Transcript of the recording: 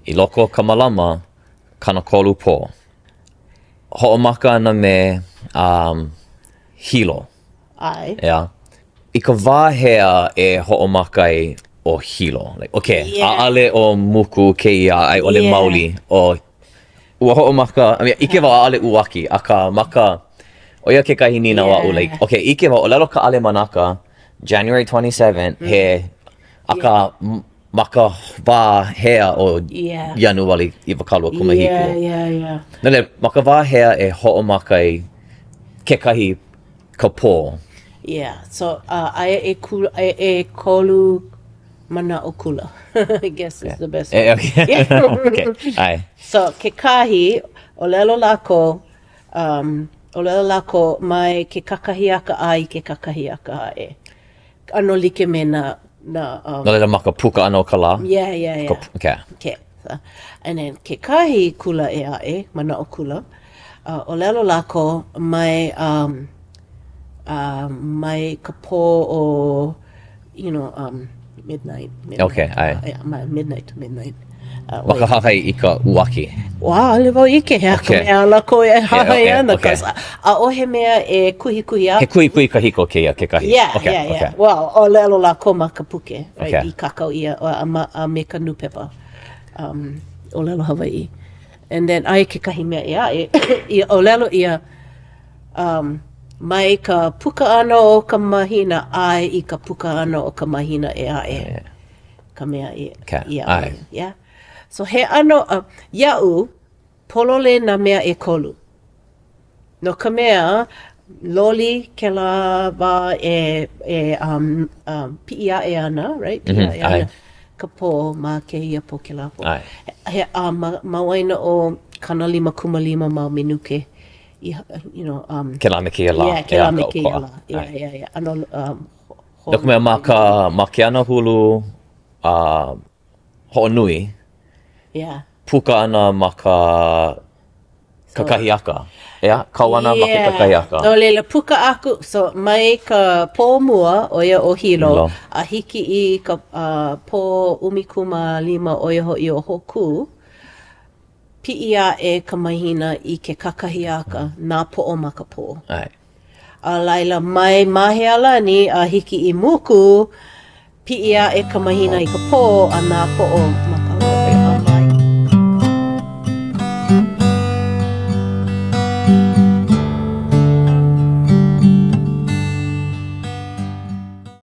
I loko o ka malama, 30 pō. Hoʻomaka ana me um, Hilo. ʻAe. ʻEā. I ka wā hea e hoʻomaka ai ʻo Hilo? Like, okay, Yeah. ʻaʻale ʻo Muku kēia a i ʻole Yeah. Mauli. ʻO, ua hoʻomaka, I mean, ʻike wau ʻaʻale uaki, akā ma ka, ʻo ia kekahi nīnau aʻu, like, Yeah. okay, ʻike wau, ʻōlelo ka ʻalemanaka, January 27, Mm. he, akā, yeah. ma ka wā hea o yeah. Ianuali 27. Yeah, yeah, yeah. No laila, ma ka wā hea e hoʻomaka ai kekahi ka pō? Yeah, so uh, aia e, kula, e, ʻekolu manaʻo kula, I guess is the best. E, okay. Yeah. okay. ʻAe. So, kekahi, ʻōlelo lākou, um, ʻōlelo lākou mai ke kakahiaka a i ke kakahiaka aʻe. ʻAno like me nā, nā, um, No laila ma ka puka ʻana o ka lā? Yeah, yeah, yeah. Ka, okay. Okay. So, and then kekahi kula ʻē aʻe, manaʻo kula, uh, ʻōlelo lākou mai, um, uh, mai ka pō o, you know, um, midnight. midnight Okay, ʻae. Uh, yeah, midnight to midnight. Uh, Ma ka hahai i ka uaki. Ua, ʻaʻole wau ʻike he aha Okay. ka mea a lākou e hahai okay, ana, okay. 'cause ʻaʻohe mea e kuhikuhi aku. He kuhikuhi kahiko kēia kekahi. Yeah, okay, yeah, yeah. Okay. Well, ʻōlelo lākou ma ka puke, right, Okay. i kākau ʻia a, ma, a me ka nūpepa um, ʻōlelo Hawaiʻi. And then aia kekahi mea ʻē aʻe i ʻōlelo ʻia um, mai ka puka ʻana o ka mahina a i ka puka ʻana o ka mahina ʻē aʻe. Yeah. Ka mea i, Okay. ia, ʻAe. yeah. So he ʻano, uh, iaʻu, pololei nā mea ʻekolu. No ka mea, loli kēlā wā e, e um, um, piʻi aʻe ana, right? Piʻi Mm -hmm. aʻe ana ka pō ma kēia pō kēlā pō. ʻAe. He, a ma, ma waena o 55 mau minuke. I, you know, um, Kēlā me kēia lā. Yeah, kēlā me kēia lā. Yeah, ʻAe. yeah, yeah. ʻAno, um, No ka mea, ma ka, ma ke anahulu uh, hoʻonui, yeah. puka ana ma ka kakahiaka. ʻEā, kau ana ma ke kakahiaka. No laila, puka aku, so mai ka pō mua, ʻo ia ʻo Hilo, Hilo. a hiki i ka uh, pō 15, ʻo ia hoʻi ʻo Hōkū, piʻi aʻe ka mahina i ke kakahiaka, nāpoʻo ma ka pō. ʻAe. A laila, mai Mahealani a hiki i Muku, piʻi aʻe ka mahina i ka pō a nāpoʻo ma.